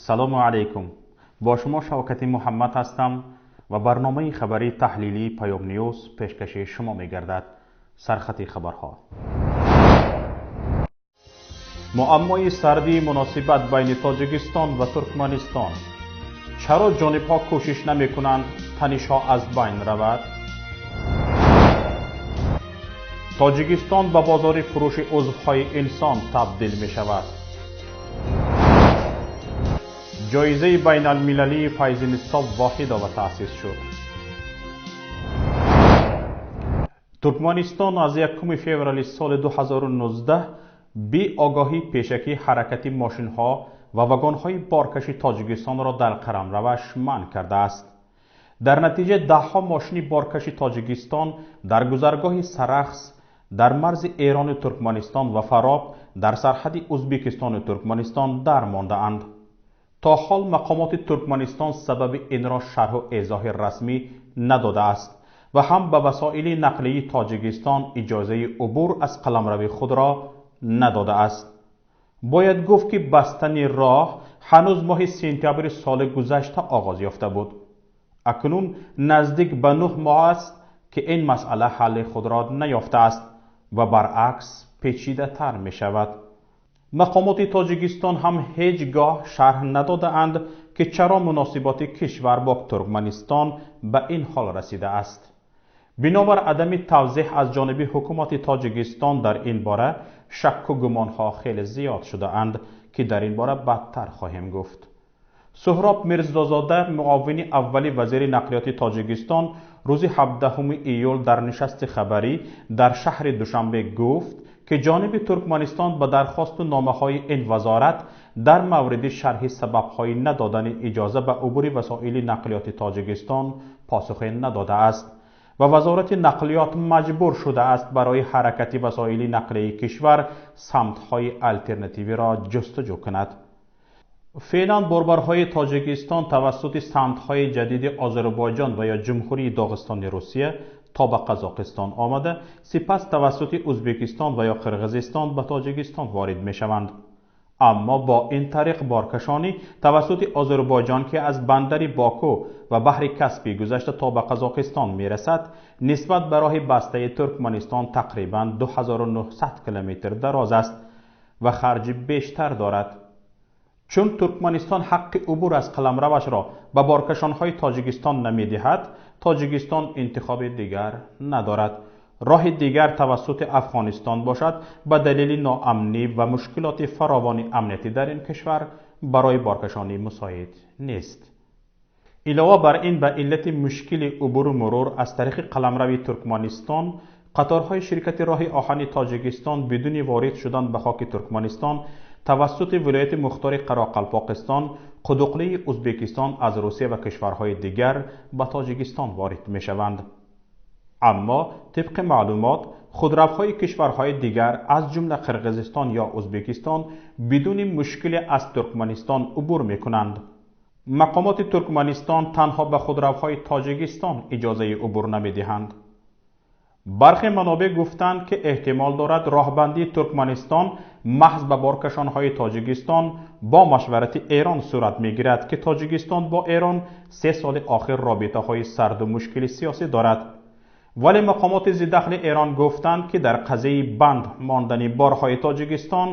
Салому алайкум. Бо шумо Шавкати Муҳаммад ҳастам ва барномаи хабарии таҳлилии Паём Ньюз пешкаши шумо мегардад. Сархати хабарҳо. Муаммои сардии муносибат байни Тоҷикистон ва Туркманистон. Чаро ҷонибҳо кӯшиш намекунанд танишҳо аз байн равад? Тоҷикистон ба бозори фурӯши узвҳои инсон табдил мешавад. Ҷоизаи байналмилалии Файзинисо Воҳидова таъсис шуд. Туркманистон аз 1 феврали соли 2019 беогоҳии пешакӣ ҳаракати мошинҳо ва вагонҳои боркаши Тоҷикистонро дар қаламраваш манъ кардааст. Дар натиҷа даҳҳо мошини боркаши Тоҷикистон дар гузаргоҳи Сарахс дар марзи Эрону Туркманистон ва Фароб дар сарҳади Узбекистону Туркманистон дармондаанд. То ҳол мақомоти Туркманистон сабаби инро шарҳу эзоҳи расмӣ надодааст ва ҳам ба васоили нақлияи Тоҷикистон иҷозаи убур аз қаламрави худро надодааст. Бояд гуфт, ки бастани роҳ ҳанӯз моҳи сентябри соли гузашта оғоз ёфта буд. Акнун наздик ба 9 моҳ аст, ки ин масъала ҳалли худро наёфтааст ва баръакс печидатар мешавад. Мақомоти Тоҷикистон ҳам ҳеҷ гоҳ шарҳ надодаанд, ки чаро муносиботи кишвар бо Туркманистон ба ин ҳол расидааст. Бинобар адами тавзеҳ аз ҷониби ҳукумати Тоҷикистон дар ин бора шакку гумонҳо хеле зиёд шудаанд, ки дар ин бора баъдтар хоҳем гуфт. Суҳроб Мирзозода, муовини аввали вазири нақлиёти Тоҷикистон, рӯзи 17 июл дар нишасти хабарӣ дар шаҳри Душанбе гуфт, ки ҷониби Туркманистон ба дархосту номаҳои ин вазорат дар мавриди шарҳи сабабҳои надодани иҷоза ба убури васоили нақлиёти Тоҷикистон посухе надодааст ва вазорати нақлиёт маҷбур шудааст барои ҳаракати васоили нақлияи кишвар самтҳои алтернативиро ҷустуҷӯ кунад. Феълан борбарҳои Тоҷикистон тавассути самтҳои ҷадиди Озарбойҷон ва ё Ҷумҳурии Доғистони Русия то ба Қазоқистон омада, сипас тавассути Узбекистон ва ё Қирғизистон ба Тоҷикистон ворид мешаванд. Аммо бо ин тариқ боркашонӣ тавассути Озарбойҷон, ки аз бандари Боку ва баҳри Каспий гузашта то ба Қазоқистон мерасад, нисбат ба роҳи бастаи Туркманистон тақрибан 2900 километр дароз аст ва харҷи бештар дорад. Чун Туркманистон ҳаққи убур аз қаламравашро ба боркашонҳои Тоҷикистон намедиҳад, Тоҷикистон интихоби дигар надорад. Роҳи дигар тавассути Афғонистон бошад, ба далели ноамнӣ ва мушкилоти фаровони амниятӣ дар ин кишвар барои боркашонӣ мусоид нест. Илова бар ин, ба иллати мушкили убуру мурур аз тариқи қаламрави Туркманистон, қаторҳои ширкати роҳи оҳани Тоҷикистон бидуни ворид шудан ба хоки Туркманистон тавассути вилояти мухтори Қарақалпоқистон, Қудуқлии Узбекистон аз Русия ва кишварҳои дигар ба Тоҷикистон ворид мешаванд. Аммо тибқи маълумот, худравҳои кишварҳои дигар аз ҷумла Қирғизистон ё Узбекистон бидуни мушкиле аз Туркманистон убур мекунанд. Мақомоти Туркманистон танҳо ба худравҳои Тоҷикистон иҷозаи убур намедиҳанд. Бархе манобеъ гуфтанд, ки эҳтимол дорад роҳбандии Туркманистон маҳз ба боркашонҳои Тоҷикистон бо машварати Эрон сурат мегирад, ки Тоҷикистон бо Эрон 3 соли охир робитаҳои сарду мушкили сиёсӣ дорад. Вале мақомоти зидахли Эрон гуфтанд, ки дар қазияи банд мондани борҳои Тоҷикистон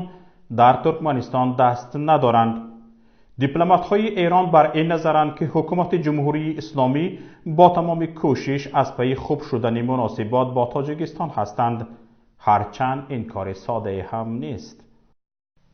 дар Туркманистон даст надоранд. Дипломатҳои Эрон бар ин назаранд, ки ҳукумати Ҷумҳурии Исломӣ бо тамоми кӯшиш аз пайи хуб шудани муносибот бо Тоҷикистон ҳастанд, ҳарчанд ин кори соддае ҳам нест.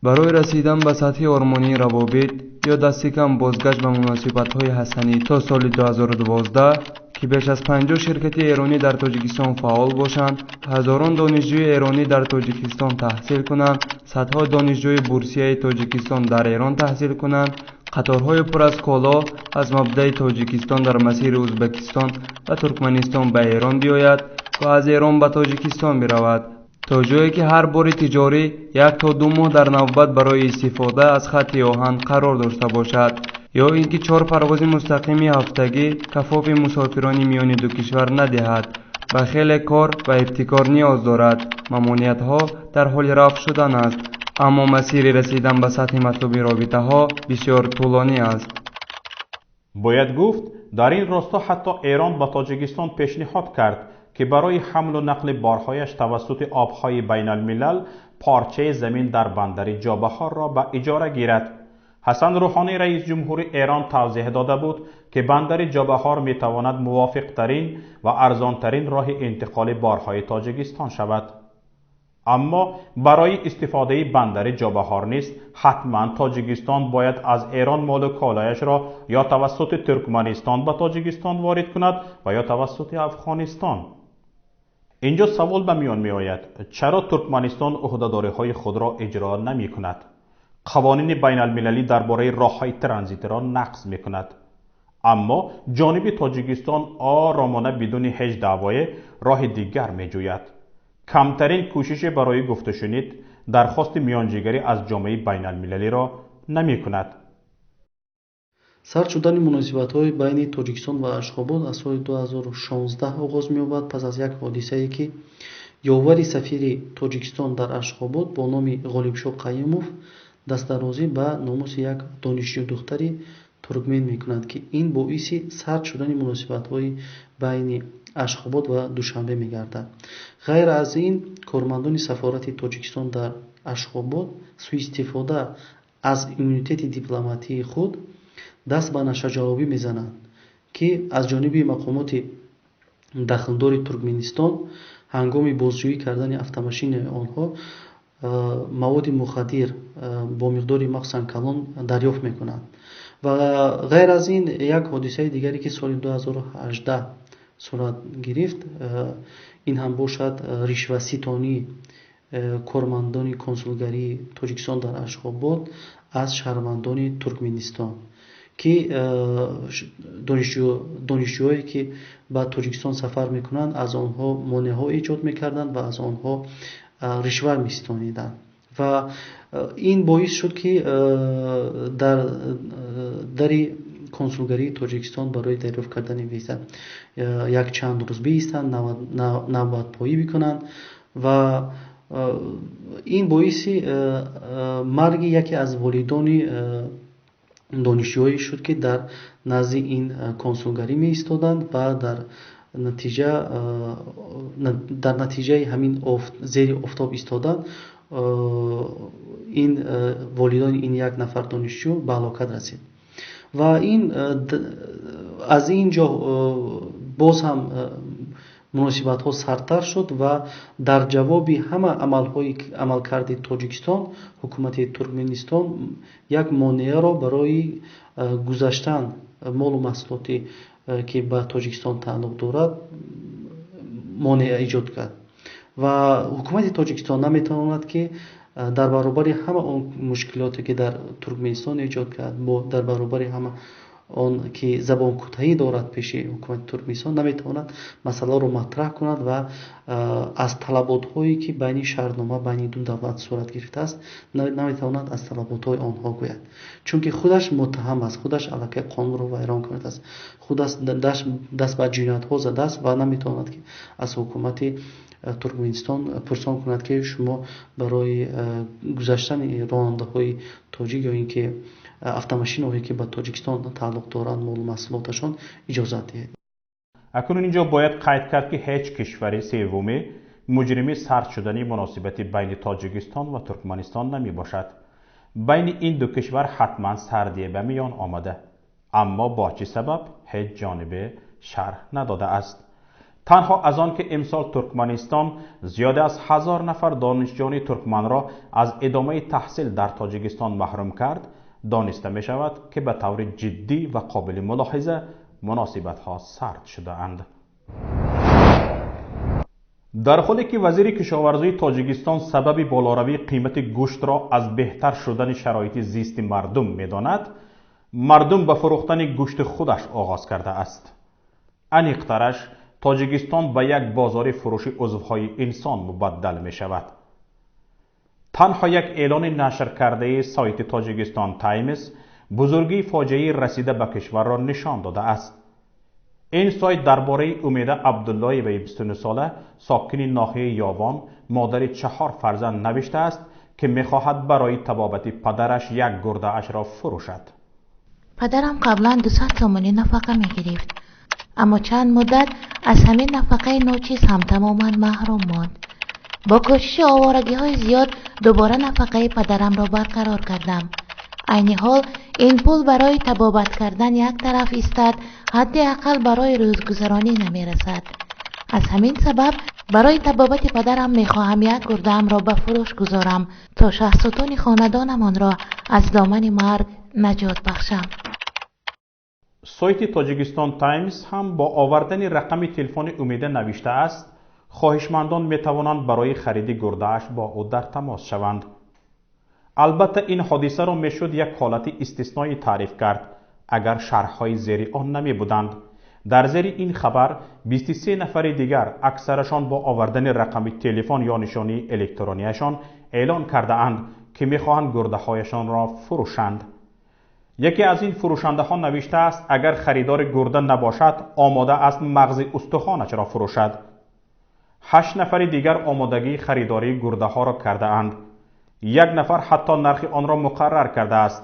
Барои расидан ба сатҳи ормонии равобит ё дасти кам бозгашт ба муносибатҳои ҳасанӣ то соли 2012, ки беш аз 50 ширкати эронӣ дар Тоҷикистон фаъол бошанд, ҳазорон донишҷӯи эронӣ дар Тоҷикистон таҳсил кунанд, садҳо донишҷӯи бурсияи Тоҷикистон дар Эрон таҳсил кунанд, қаторҳои пур аз коло аз мабдаи Тоҷикистон дар масири Узбекистон ва Туркманистон ба Эрон биёяд ва аз Эрон ба Тоҷикистон биравад, то ҷое ки ҳар бори тиҷорӣ 1 то 2 моҳ дар навбат барои истифода аз хатти оҳан қарор дошта бошад, ё ин ки 4 парвози мустақими ҳафтагӣ кафофи мусофирони миёни ду кишвар надиҳад. Ба хеле кор ва ибтикор ниёз дорад. Мамониятҳо дар ҳоли рафъ шудан аст. Аммо масири расидан ба сатҳи матлуби робитаҳо бисёр тӯлонӣ аст. Бояд гуфт, дар ин росто ҳатто Эрон ба Тоҷикистон пешниҳод кард, ки барои ҳамлу нақли борҳояш тавассути обҳои байналмилал парчаи замин дар бандари Ҷобаҳорро ба иҷора гирад. Ҳасан Рӯҳонӣ, раиси ҷумҳури Эрон, тавзеҳ дода буд, ки бандари Ҷобаҳор метавонад мувофиқтарин ва арзонтарин роҳи интиқоли борҳои Тоҷикистон шавад. Аммо барои истифодаи бандари Ҷобаҳор низ ҳатман Тоҷикистон бояд аз Эрон молу колояшро ё тавассути Туркманистон ба Тоҷикистон ворид кунад ва ё тавассути Афғонистон. Инҷо савол ба миён меояд, чаро Туркманистон ӯҳдадориҳои худро иҷро намекунад? Қавонини байналмилалӣ дар бораи роҳҳои транзитиро нақз мекунад. Аммо ҷониби Тоҷикистон оромона бидуни ҳеҷ даъвое роҳи дигар меҷӯяд. Камтарин кӯшише барои гуфтушунид, дархости миёнҷигарӣ аз ҷомеаи байналмилалиро намекунад. Сард шудани муносибатҳои байни Тоҷикистон ва Ашхобод аз соли 2016 оғоз меёбад, пас аз як ҳодисае, ки ёвари сафири Тоҷикистон дар Ашхобод бо номи Ғолибшоҳ Қаюмов дастдарозӣ ба номуси як донишҷӯдухтари туркмен мекунад, ки ин боиси сард шудани муносибатҳои байни Ашхобод ва Душанбе мегардад. Ғайр аз ин, кормандони сафорати Тоҷикистон дар Ашхобод суистифода аз иммунитети дипломатии худ даст ба нашаҷалобӣ мезананд, ки аз ҷониби мақомоти дахлдори Туркменистон ҳангоми бозҷӯӣ кардани автомашинаи онҳо маводи мухаддир бо миқдори махсусан калон дарёфт мекунанд. Ва ғайр аз ин, як ҳодисаи дигаре, ки соли 2018 сурат гирифт, ин ҳам бошад ришваситонии кормандони консулгарии Тоҷикистон дар Ашхобод аз шаҳрвандони Туркменистон, ки донишҷӯое, ки ба Тоҷикистон сафар мекунанд, аз онҳо монеаҳо эҷод мекарданд ва аз онҳо ришва меситониданд. Ва ин боис шуд, ки дар дари консулгарии Тоҷикистон барои дарёфт кардани виза якчанд рӯз биистанд, навбатпоӣ бикунанд ва ин боиси марги яке аз волидони донишҷӯое шуд, ки дар назди ин консулгарӣ меистоданд ва дар натиҷаи ҳамин зери офтоб истодан ин волидони ин як нафар донишҷӯ ба ҳалокат расид. Ва ин аз ин ҷо боз ҳам муносибатҳо сардтар шуд ва дар ҷавоби ҳама амалҳои амалкарди Тоҷикистон, ҳукумати Туркменистон як монеаро барои гузаштан молу маҳсулоте, ки ба Тоҷикистон тааллуқ дорад, монеа эҷод кард. Ва ҳукумати Тоҷикистон наметавонад, ки дар баробари ҳама он мушкилоте, ки дар Туркменистон эҷод кард, дар баробари ҳама он ки забонкӯтаҳӣ дорад пеши ҳукумати Туркменистон, наметавонад масъаларо матраҳ кунад ва аз талаботҳое, ки байни шаҳрнома байни ду давлат сурат гирифтааст, наметавонад аз талаботҳои онҳо гӯяд, чунки худаш муттаҳам аст, худаш аллакай қонунро вайрон кардааст, худаш даст ба ҷиноятҳо задааст ва наметавонад, ки аз ҳукумати Туркменистон пурсон кунад, ки шумо барои гузаштани ронандаҳои тоҷик ё ин ки автомашинаҳое, ки ба Тоҷикистон тааллуқ доранд, молу маҳсулоташон иҷозат диҳед. Акнун инҷо бояд қайд кард, ки ҳеҷ кишвари севуме муҷрими сард шудани муносибати байни Тоҷикистон ва Туркманистон намебошад. Байни ин ду кишвар ҳатман сардие ба миён омада, аммо бо чӣ сабаб ҳеҷ ҷонибе шарҳ надодааст. Танҳо аз он ки имсол Туркманистон зиёда аз 1000 нафар донишҷӯёни туркманро аз идомаи таҳсил дар Тоҷикистон маҳрум кард, дониста мешавад, ки ба таври ҷиддӣ ва қобили мулоҳиза муносибатҳо сард шудаанд. Дар ҳоле ки вазири кишоварзии Тоҷикистон сабаби болоравии қимати гӯштро аз беҳтар шудани шароити зисти мардум медонад, мардум ба фурӯхтани гӯшти худаш оғоз кардааст. Аниқтараш, Тоҷикистон ба як бозори фурӯши узвҳои инсон мубаддал мешавад. Танҳо як эълони нашр кардаи сайти Тоҷикистон Таймс бузургии фоҷиаи расида ба кишварро нишон додааст. Ин сайт дар бораи Умеда Абдуллоеваи 29 сола, сокини ноҳияи Ёвон, модари 4 фарзанд навиштааст, که میخواهد برای طبابت پدرش یک گرده اش را فروشد. پدرم قبلا 200 سومونی نفقه میگرفت، اما چند مدت از همین نفقه ناچیز هم تماما محروم ماند. با کوشش آوارگی های زیاد دوباره نفقه پدرم را برقرار کردم. عین حال این پول برای طبابت کردن یک طرف ایستاد، حداقل برای روزگذرانی نمیرسد. از همین سبب برای طبابت پدرم میخواهم یک گرده‌ام را به فروش گذارم تا شهستون خاندانمان را از دامن مرگ نجات بخشم. سایت تاجیکستان تایمز هم با آوردن رقم تلفن امیده نوشته است خواهشمندان میتوانند برای خرید گرده‌اش با او در تماس شوند. البته این حادثه را میشد یک حالت استثنایی تعریف کرد اگر شرح‌های زیر آن نمی بودند. در زیر این خبر 23 نفر دیگر اکثرشان با آوردن رقم تلفن یا نشانی الکترونیشان اعلان کرده اند که میخواهند گرده هایشان را فروشند. یکی از این فروشنده ها نوشته است اگر خریدار گرده نباشد آماده است مغز استخوانش را فروشد. 8 نفر دیگر آمادگی خریداری گرده ها را کرده اند. یک نفر حتی نرخ آن را مقرر کرده است.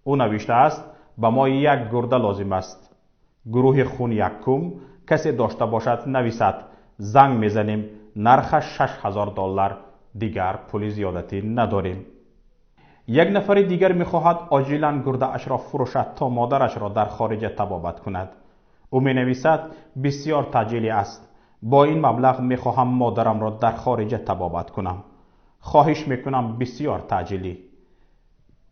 او نوشته است به ما یک گرده لازم است. گروه خون یکم کسی داشته باشد نویسد. زنگ میزنیم، نرخش $6000، دیگر پول زیادتی نداریم. یک نفر دیگر میخواهد عاجلا گرده اش را فروشد تا مادرش را در خارج طبابت کند. او می نویسد بسیار تعجیلی است. با این مبلغ میخواهم مادرم را در خارج طبابت کنم. خواهش میکنم بسیار تعجیلی.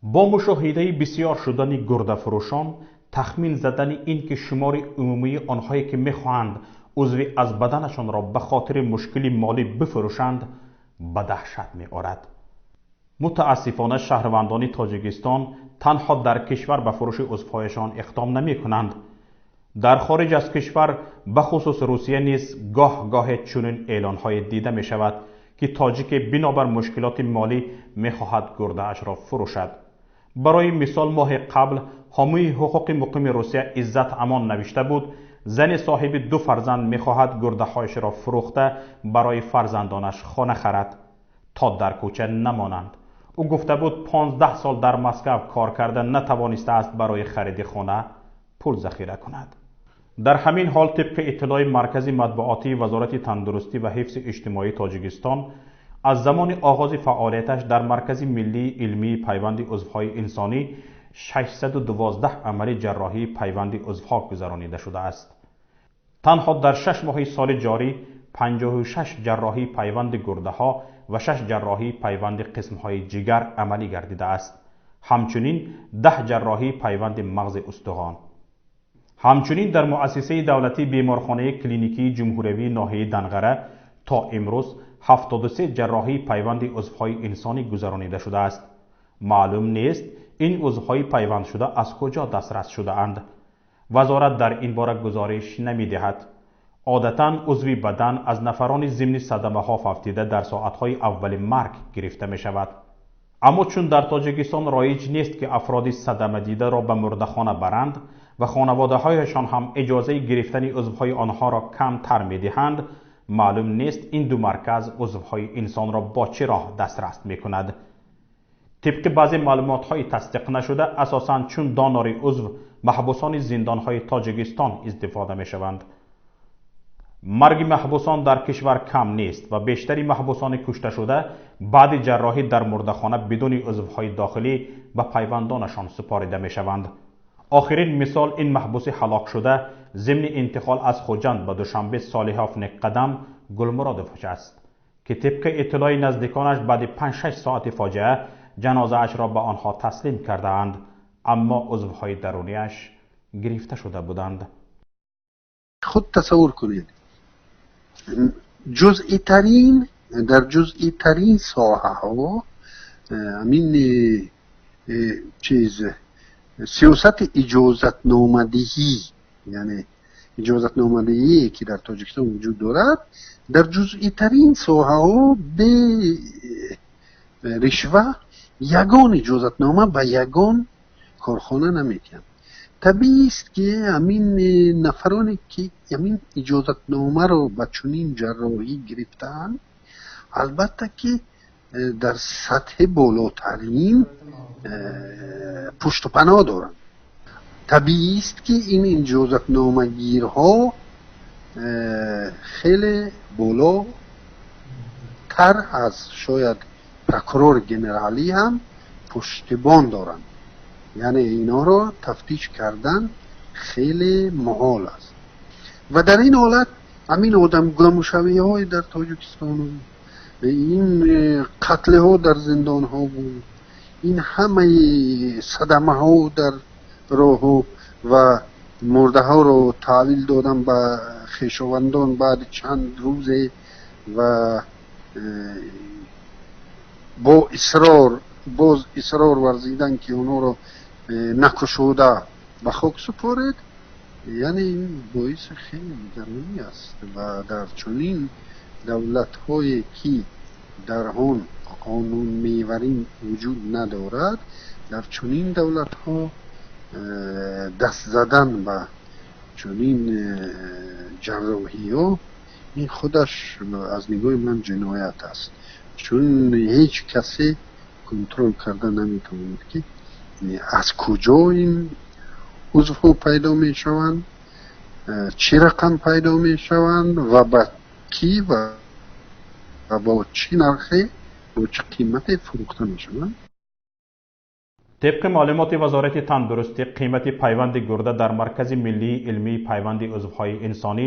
با مشاهده بسیار شدن گرده فروشان، تخمین زدن این که شمار عمومی آنهایی که میخواهند عضوی از بدنشان را به خاطر مشکل مالی بفروشند به دهشت میآورد. متاسفانه شهروندان تاجیکستان تنها در کشور به فروش عضوهایشان اقدام نمی کنند. در خارج از کشور به خصوص روسیه نیز گاه گاه چنین اعلانهای دیده می شود که تاجیک بنابر مشکلات مالی می خواهد گرده اش را فروشد. برای مثال ماه قبل حامی حقوق مقیم روسیه عزت امان نوشته بود زن صاحب 2 فرزند می خواهد گرده هایش را فروخته برای فرزندانش خانه خرد تا در کوچه نمانند. او گفته بود 15 سال در مسکو کار کرده نتوانسته است برای خرید خانه پول ذخیره کند. در همین حال طبق اطلاع مرکز مطبوعاتی وزارت تندرستی و حفظ اجتماعی تاجیکستان از زمان آغاز فعالیتش در مرکز ملی علمی پیوند عضوهای انسانی 612 عمل جراحی پیوند عضوها گذرانیده شده است. تنها در 6 ماه سال جاری 56 جراحی پیوند گرده ها و 6 جراحی پیوند قسم های جگر عملی گردیده است. همچنین 10 جراحی پیوند مغز استخوان. همچنین در مؤسسه دولتی بیمارخانه کلینیکی جمهوری ناحیه دنغره تا امروز 73 جراحی پیوند عضوهای انسانی گذرانیده شده است. معلوم نیست این عضوهای پیوند شده از کجا دسترس شده اند. وزارت در این باره گزارش نمی دهد. عادتاً عضوی بدن از نفران ضمن صدمه ها فوتیده در ساعت های اول مرگ گرفته می شود. اما چون در تاجیکستان رایج نیست که افراد صدمه دیده را به مردخانه برند و خانواده هایشان هم اجازه گرفتن عضوهای آنها را کمتر می دهند، معلوم نیست این دو مرکز عضوهای انسان را با چه راه دسترس می کند. طبق بعضی معلومات های تصدیق نشده اساساً چون دانار عضو محبوسان زندان های تاجیکستان استفاده می شوند. مرگ محبوسان در کشور کم نیست و بیشتری محبوسان کشته شده بعد جراحی در مردخانه بدون عضوهای داخلی به پیوندانشان سپاریده می شوند. آخرین مثال این محبوس هلاک شده ضمن انتقال از خوجند به دوشنبه صالحاف قدم گلمرادوف است که طبق اطلاع نزدیکانش بعد 5-6 ساعت فاجعه جنازه اش را به آنها تسلیم کرده اند، اما عضوهای درونیش گرفته شده بودند. خود تصور کنید جزئی ترین در جزئی ترین ساحه ها همین چیز سیاست اجازت نامدهی، یعنی اجازت نامدهی که در تاجیکستان وجود دارد در جزئی ترین ساحه ها به رشوه یگان اجازت نامه به یگان کارخانه نمیدهند. طبیعی است که همین نفرانی که همین اجازت نامه رو به چنین جراحی گرفتند البته که дар сатҳи болотарин пушту паноҳ доранд. Табиист, ки ин иҷозатномагирҳо хеле болотар аз шояд прокурори генералӣ ҳам пуштибон доранд, яъне инҳоро тафтиш кардан хеле муҳол аст. Ва дар ин ҳолат ҳамин одамгумшавиҳои дар Тоҷикистону ин қатлиҳо дар зиндонҳо, ин ҳамаи садамаҳо дар роҳу ва мурдаҳоро таҳвил додан ба хешовандон баъди чанд рӯзе ва бо исрор, боз исрор варзидан, ки онҳоро накушода ба хок супоред, яъне ин боиси хеле нигаронӣ аст. Ва дар чунин давлатҳое, ки дар он қонунмеварӣ вуҷуд надорад, дар чунин давлатҳо даст задан ба чунин ҷарроҳиҳо, ин худаш аз нигоҳи ман ҷиноят аст, чун ҳеҷ касе контрол карда наметавонад, ки аз куҷо ин узвҳо пайдо мешаванд, чӣ рақам пайдо мешаванд ва ба кӣ ва бо чӣ нархе, бо чӣ қимате фурӯхта мешаванд. Тибқи маълумоти Вазорати тандурустӣ, қимати пайванди гурда дар Маркази миллии илмии пайванди узвҳои инсонӣ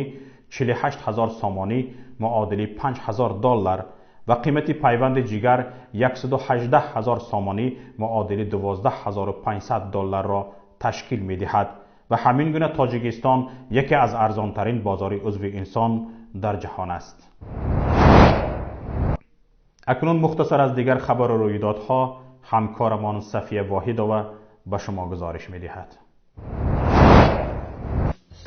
48 ҳазор сомонӣ, муодили 5 ҳазор доллар, ва қимати пайванди ҷигар 118 ҳазор сомонӣ, муодили 12 500 долларро ташкил медиҳад. Ва ҳамин гуна Тоҷикистон яке аз арзонтарин бозори узви инсон дар ҷаҳон аст. Акнун мухтасар аз дигар хабару рӯйдодҳо ҳамкорамон Сафия Воҳидова ба шумо гузориш медиҳад.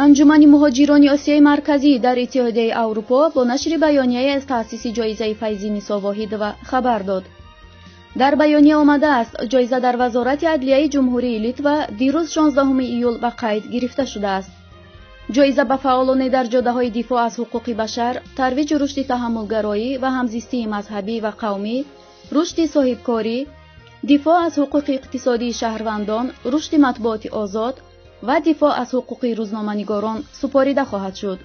Анҷумани муҳоҷирони Осиёи Марказӣ дар Иттиҳодияи Аврупо бо нашри баёнияе аз таъсиси ҷоизаи Файзинисо Воҳидова хабар дод. Дар баёния омадааст, ҷоиза дар Вазорати адлияи Ҷумҳурии Литва дирӯз, 16 июл, ба қайд гирифта шудааст. Ҷоиза ба фаъолоне дар ҷодаҳои дифоъ аз ҳуқуқи башар, тарвиҷу рушди таҳаммулгароӣ ва ҳамзистии мазҳабӣ ва қавмӣ, рушди соҳибкорӣ, дифоъ аз ҳуқуқи иқтисодии шаҳрвандон, рушди матбуоти озод ва дифоъ аз ҳуқуқи рӯзноманигорон супорида хоҳад шуд.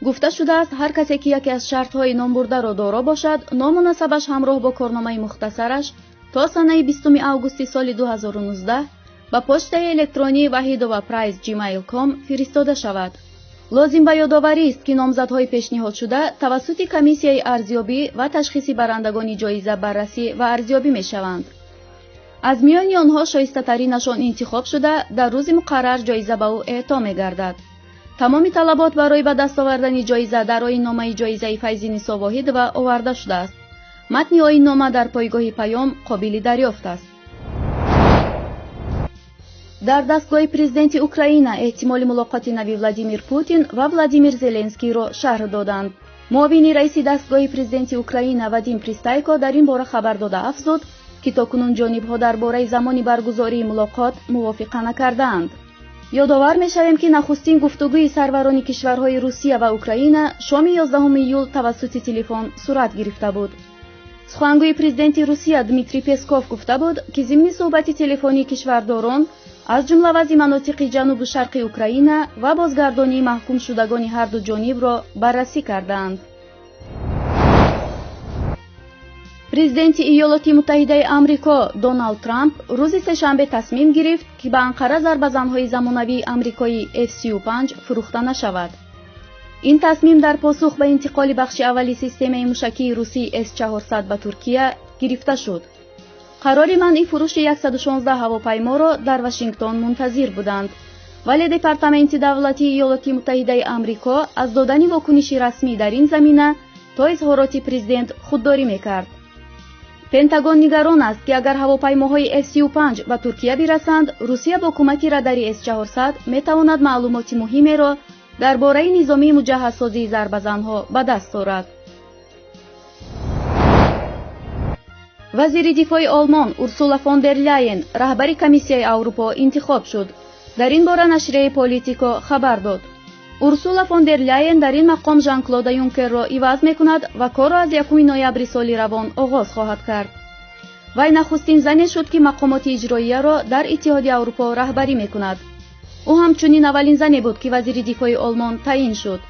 Гуфта шудааст, ҳар касе, ки яке аз шартҳои номбурдаро доро бошад, ному насабаш ҳамроҳ бо корномаи мухтасараш то санаи 20 августи соли 2019 ба почтаи электронии вahidova prize gmail com фиристода шавад. Лозим ба ёдоварист, ки номзадҳои пешниҳодшуда тавассути комиссияи арзёбӣ ва ташхиси барандагони ҷоиза баррасӣ ва арзёбӣ мешаванд. Аз миёни онҳо шоистатаринашон интихоб шуда, дар рӯзи муқаррар ҷоиза ба ӯ эъто мегардад. Тамоми талабот барои ба даст овардани ҷоиза дар оинномаи ҷоизаи Файзинисо Воҳидова оварда шудааст. Матни оиннома дар пойгоҳи Паём қобили дарёфт аст. Дар дастгоҳи президенти Украина эҳтимоли мулоқоти нави Владимир Путин ва Владимир Зеленскийро шарҳ доданд. Муовини раиси дастгоҳи президенти Украина Вадим Пристайко дар ин бора хабар дода, афзуд, ки то кунун ҷонибҳо дар бораи замони баргузории мулоқот мувофиқа накардаанд. Ёдовар мешавем, ки нахустин гуфтугӯи сарварони кишварҳои Русия ва Украина шоми 11 июл тавассути телефон сурат гирифта буд. Сухангӯи президенти Русия Дмитрий Песков гуфта буд, ки зимни суҳбати телефонии кишвардорон аз ҷумла вазъи манотиқи ҷанубу шарқи Украина ва бозгардонии маҳкумшудагони ҳарду ҷонибро баррасӣ кардаанд. Президенти Иёлоти Муттаҳидаи Амрико Доналд Трамп рӯзи сешанбе тасмим гирифт, ки ба Анқара зарбазанҳои замонавии амрикоӣ F-35 фурӯхта нашавад. Ин тасмим дар посух ба интиқоли бахши аввали системаи мушакии русии С-400 ба Туркия гирифта шуд. Қарори манъи фурӯши 116 ҳавопайморо дар Вашингтон мунтазир буданд, вале Департаменти давлатии Иёлоти Муттаҳидаи Амрико аз додани вокуниши расмӣ дар ин замина то изҳороти президент худдорӣ мекард. Пентагон нигарон аст, ки агар ҳавопаймоҳои F-35 ба Туркия бирасанд, Русия бо кӯмаки радари С-400 метавонад маълумоти муҳимеро дар бораи низомии муҷаҳҳазсозии зарбазанҳо ба даст орад. Вазири дифои Олмон Урсула фон дер Ляйен раҳбари Комиссияи Аврупо интихоб шуд. Дар ин бора нашрияи Политико хабар дод. Урсула фон дер Ляйен дар ин мақом Жан-Клода Юнкерро иваз мекунад ва корро аз 1 ноябри соли равон оғоз хоҳад кард. Вай нахустин зане шуд, ки мақомоти иҷроияро дар Иттиҳоди Аврупо раҳбарӣ мекунад. Ӯ ҳамчунин аввалин зане буд, ки вазири дифои Олмон таъин шуд.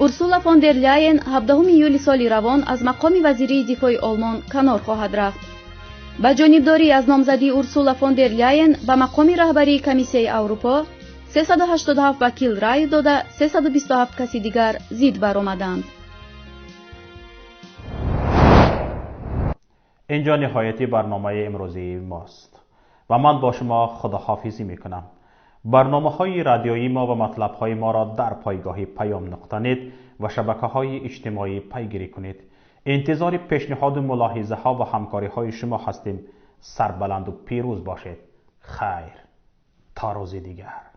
Урсула фон дер Ляйен 17 июли соли равон аз мақоми вазирии дифои Олмон канор хоҳад рафт. Ба ҷонибдорӣ аз номзадии Урсула фон дер Ляйен ба мақоми раҳбарии Комиссияи Аврупо 387 вакил рай дода, 327 каси дигар зид баромаданд. Инҷо ниҳояти барномаи имрӯзии мост ва ман бо шумо худоҳофизӣ мекунам. Барномаҳои радиоии мо ва матлабҳои моро дар пойгоҳи payam.net ва шабакаҳои иҷтимоӣ пайгирӣ кунед. Интизори пешниҳоду мулоҳизаҳо ва ҳамкориҳои шумо ҳастем. Сарбаланду пирӯз бошед. Хайр, то рӯзи дигар.